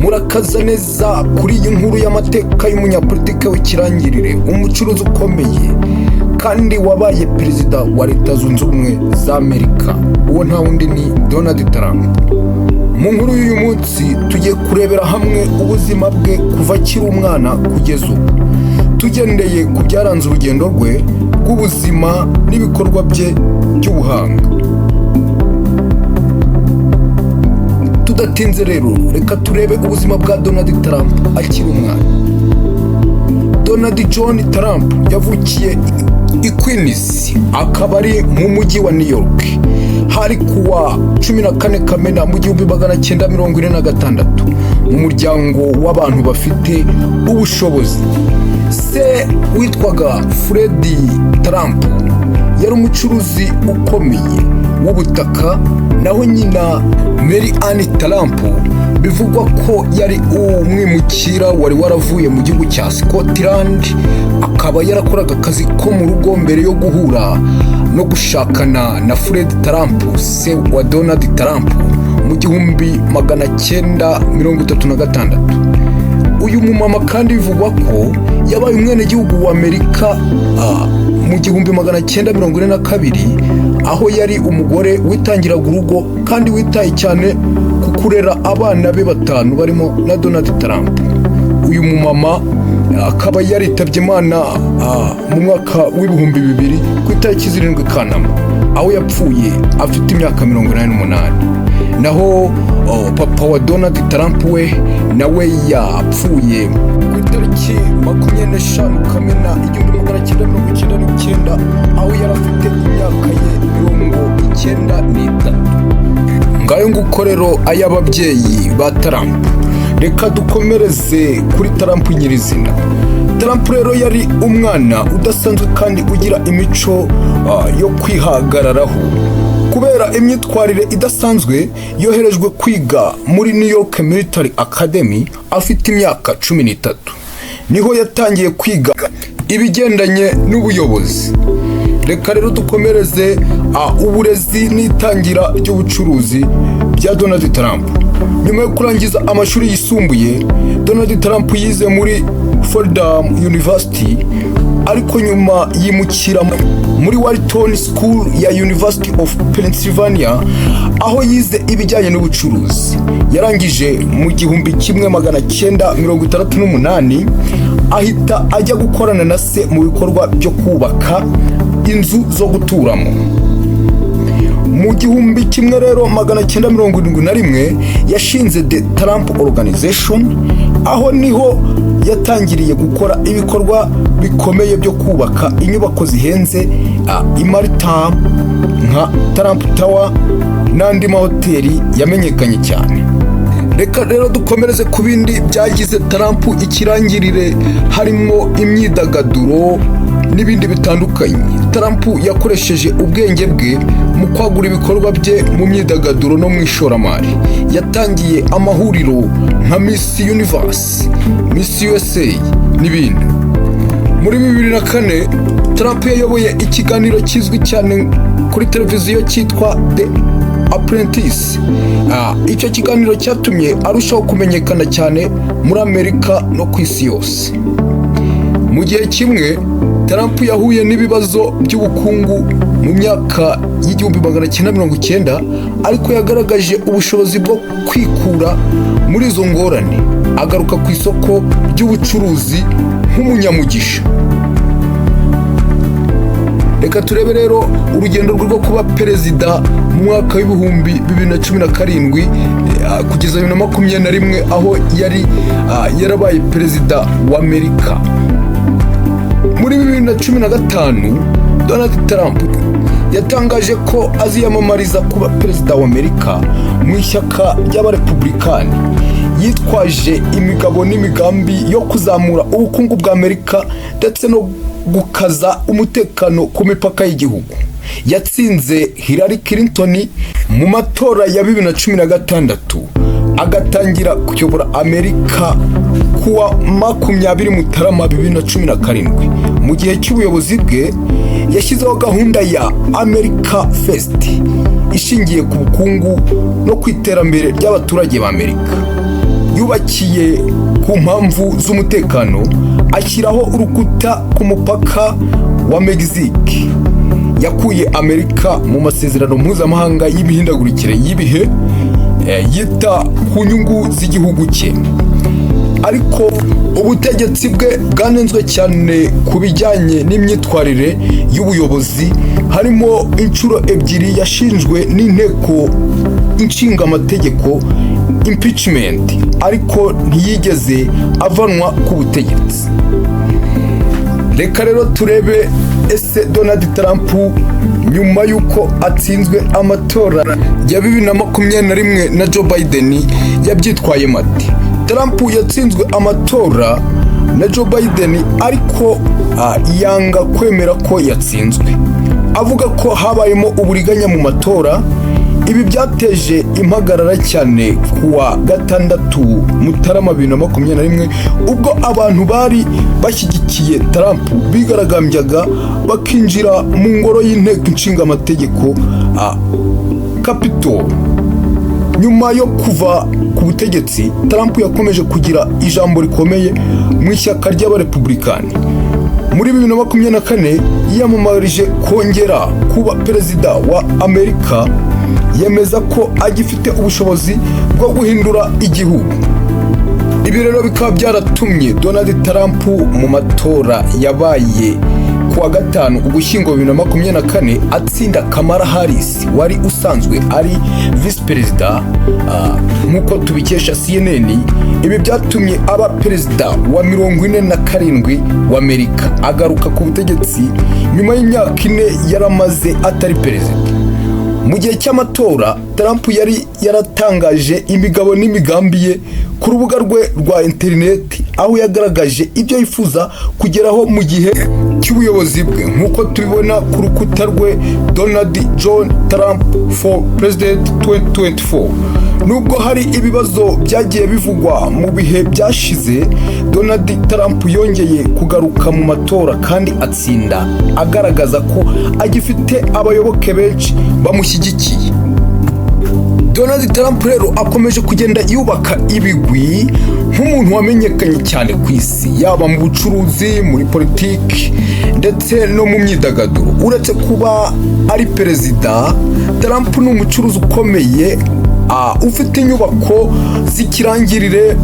Murakaza neza kuri iyi nkuru y'amateka y'umunyapolitike w'ikirangirire, umucuruzi ukomeye kandi wabaye perezida wa Leta Zunze Ubumwe za Amerika. Uwo nta wundi ni Donald Trump. Mu nkuru y'uyu munsi tugiye kurebera hamwe ubuzima bwe kuva akiri umwana kugeza ubu, tugendeye ku byaranze urugendo rwe rw'ubuzima n'ibikorwa bye by'ubuhanga. Tudatinze rero, reka turebe ubuzima bwa Donald Trump akiri umwana. Donald John Trump yavukiye i Queens, akaba ari mu mujyi wa New York. Hari kuwa 14 Kamena mu 1946, mu muryango w'abantu bafite ubushobozi. Se witwaga Fred Trump yari umucuruzi ukomeye w'ubutaka, naho nyina Mary Ann Trump bivugwa ko yari umwimukira wari waravuye mu gihugu cya Scotland, akaba yarakoraga akazi ko mu rugo mbere yo guhura no gushakana na Fred Trump, se wa Donald Trump, mu 1936. Uyu mumama kandi bivugwa ko yabaye umwenegihugu wa Amerika mu 1942, aho yari umugore witangiraga urugo kandi witaye cyane ku kurera abana be batanu, barimo na Donald Trump. Uyu mumama akaba yaritabye Imana mu mwaka w'2000 ku itariki 7 Kanama, aho yapfuye afite imyaka 88. Naho papa wa Donald Trump we nawe yapfuye ku itariki 25 Kamena 1999, aho yari afite imyaka ye 93. Ngayo nguko rero ay'ababyeyi ba Trump. Reka dukomereze kuri Trump nyirizina. Trump rero yari umwana udasanzwe kandi ugira imico yo kwihagararaho. Kubera imyitwarire idasanzwe, yoherejwe kwiga muri New York Military Academy afite imyaka 13. Niho yatangiye kwiga ibigendanye n'ubuyobozi. Reka rero dukomereze uburezi n'itangira ry'ubucuruzi bya Donald Trump. Nyuma yo kurangiza amashuri yisumbuye, Donald Trump yize muri Fordham University, ariko nyuma yimukira muri Wharton School ya University of Pennsylvania, aho yize ibijyanye n'ubucuruzi. Yarangije mu 1968, ahita ajya gukorana na se mu bikorwa byo kubaka inzu zo guturamo. Mu gihumbi kimwe rero 971 yashinze The Trump Organization, aho niho yatangiriye gukora ibikorwa bikomeye byo kubaka inyubako zihenze i Manhattan nka Trump Tower n'andi mahoteli yamenyekanye cyane. Reka rero dukomereze ku bindi byagize Trump ikirangirire, harimo imyidagaduro n'ibindi bitandukanye. Trump yakoresheje ubwenge bwe mu kwagura ibikorwa bye mu myidagaduro no mu ishoramari. Yatangiye amahuriro nka Miss Universe, Miss USA n'ibindi. Muri 2004, Trump yayoboye ikiganiro kizwi cyane kuri televiziyo cyitwa The Apprentice. Icyo kiganiro cyatumye arushaho kumenyekana cyane muri Amerika no ku isi yose. Mu gihe kimwe, Trump yahuye n'ibibazo by'ubukungu mu myaka y'1990, ariko yagaragaje ubushobozi bwo kwikura muri izo ngorane, agaruka ku isoko ry'ubucuruzi nk'umunyamugisha. Reka turebe rero urugendo rwe rwo kuba perezida mu mwaka w'2017 kugeza 2021, aho yari yarabaye perezida wa Amerika. Muri 2015, Donald Trump yatangaje ko aziyamamariza kuba perezida wa Amerika mu ishyaka ry'Abarepublikani, yitwaje imigabo n'imigambi yo kuzamura ubukungu bwa Amerika ndetse no gukaza umutekano ku mipaka y'igihugu. Yatsinze Hillary Clinton mu matora ya 2016, agatangira kuyobora Amerika kuwa 20 Mutarama 2017. Mu gihe cy'ubuyobozi bwe yashyizeho gahunda ya America First, ishingiye ku bukungu no ku iterambere ry'abaturage ba Amerika. Yubakiye ku mpamvu z'umutekano, ashyiraho urukuta ku mupaka wa Mexique. Yakuye Amerika mu masezerano mpuzamahanga y'imihindagurikire y'ibihe, yita ku nyungu z'igihugu cye. Ariko ubutegetsi bwe bwanenzwe cyane ku bijyanye n'imyitwarire y'ubuyobozi, harimo inshuro ebyiri yashinjwe n'inteko inshinga amategeko, impeachment, ariko ntiyigeze avanwa ku butegetsi. Reka rero turebe: ese Donald Trump, nyuma y'uko atsinzwe amatora ya 2021 na Joe Biden, yabyitwayemo ate? Trump yatsinzwe amatora na Joe Biden, ariko yanga kwemera ko yatsinzwe, avuga ko habayemo uburiganya mu matora. Ibi byateje impagarara cyane ku wa gatandatu Mutarama 2021, ubwo abantu bari bashyigikiye Trump bigaragambyaga bakinjira mu ngoro y'inteko ishinga amategeko, Capitol. Nyuma yo kuva ku butegetsi, Trump yakomeje kugira ijambo rikomeye mu ishyaka ry'Abarepublikani. Muri 2024 yiyamamarije kongera kuba perezida wa Amerika, yemeza ko agifite ubushobozi bwo guhindura igihugu. Ibi rero bikaba byaratumye Donald Trump mu matora yabaye ku wa gatanu Ugushyingo 2024 atsinda Kamala Harris wari usanzwe ari visi perezida, nk'uko tubikesha CNN. Ibi byatumye aba perezida wa 47 wa Amerika, agaruka ku butegetsi nyuma y'imyaka 4 yaramaze atari perezida. Mu gihe cy'amatora, Trump yari yaratangaje imigabo n'imigambi ye ku rubuga rwe rwa interineti, aho yagaragaje ibyo yifuza kugeraho mu gihe cy'ubuyobozi bwe, nk'uko tubibona ku rukuta rwe Donald John Trump for President 2024. Nubwo hari ibibazo byagiye bivugwa mu bihe byashize, Donald Trump yongeye kugaruka mu matora kandi atsinda, agaragaza ko agifite abayoboke benshi bamushyigikiye. Donald Trump rero akomeje kugenda yubaka ibigwi nk'umuntu wamenyekanye cyane ku isi, yaba mu bucuruzi, muri politiki ndetse no mu myidagaduro. Uretse kuba ari perezida, Trump ni umucuruzi ukomeye, ufite inyubako z'ikirangirire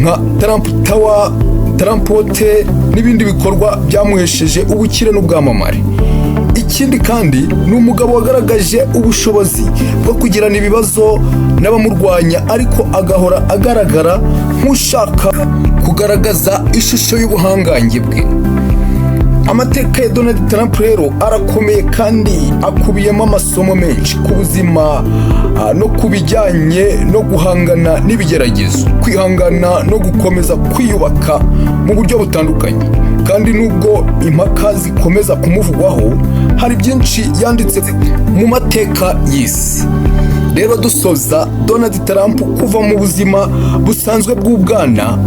nka Trump Tower, Trump Hotel n'ibindi bikorwa byamuhesheje ubukire n'ubwamamare. Ikindi kandi, ni umugabo wagaragaje ubushobozi bwo kugirana ibibazo n'abamurwanya, ariko agahora agaragara nk'ushaka kugaragaza ishusho y'ubuhangange bwe. Amateka ya Donald Trump rero arakomeye kandi akubiyemo amasomo menshi ku buzima no ku bijyanye no guhangana n'ibigeragezo, kwihangana no gukomeza kwiyubaka mu buryo butandukanye. Kandi nubwo impaka zikomeza kumuvugwaho, hari byinshi yanditse mu mateka y'isi. Rero dusoza, Donald Trump, kuva mu buzima busanzwe bw'ubwana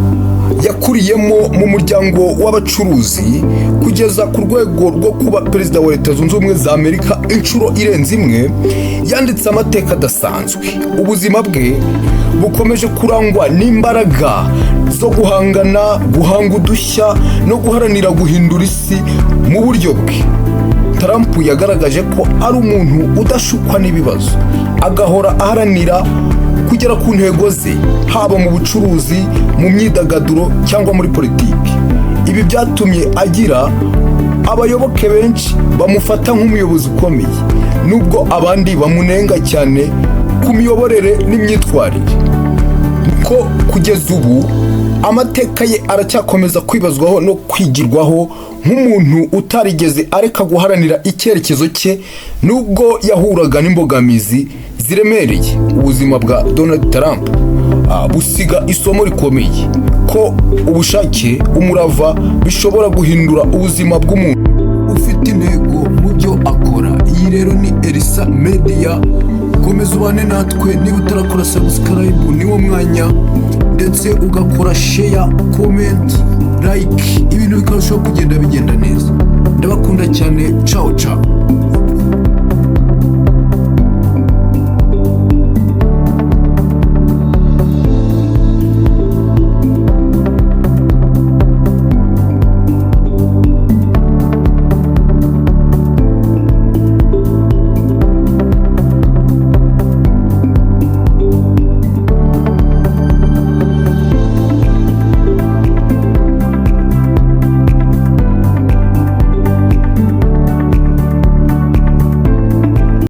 yakuriyemo mu muryango w'abacuruzi kugeza ku rwego rwo kuba perezida wa Leta Zunze Ubumwe za Amerika inshuro irenze imwe, yanditse amateka adasanzwe. Ubuzima bwe bukomeje kurangwa n'imbaraga zo guhangana, guhanga udushya no guharanira guhindura isi mu buryo bwe. Trump yagaragaje ko ari umuntu udashukwa n'ibibazo, agahora aharanira kugera ku ntego ze, haba mu bucuruzi, mu myidagaduro cyangwa muri politiki. Ibi byatumye agira abayoboke benshi bamufata nk'umuyobozi ukomeye, nubwo abandi bamunenga cyane ku miyoborere n'imyitwarire. Ko kugeza ubu amateka ye aracyakomeza kwibazwaho no kwigirwaho nk'umuntu utarigeze areka guharanira icyerekezo cye, nubwo yahuraga n'imbogamizi ziremereye. Ubuzima bwa Donald Trump busiga isomo rikomeye ko ubushake, umurava bishobora guhindura ubuzima bw'umuntu ufite intego mu byo akora. Iyi rero ni Elisa Media. Komeza ubane natwe. Niba utarakora subscribe, niwo mwanya, ndetse ugakora share, comment, like, ibintu bikarushaho kugenda bigenda neza. Ndabakunda cyane. Ciao ciao.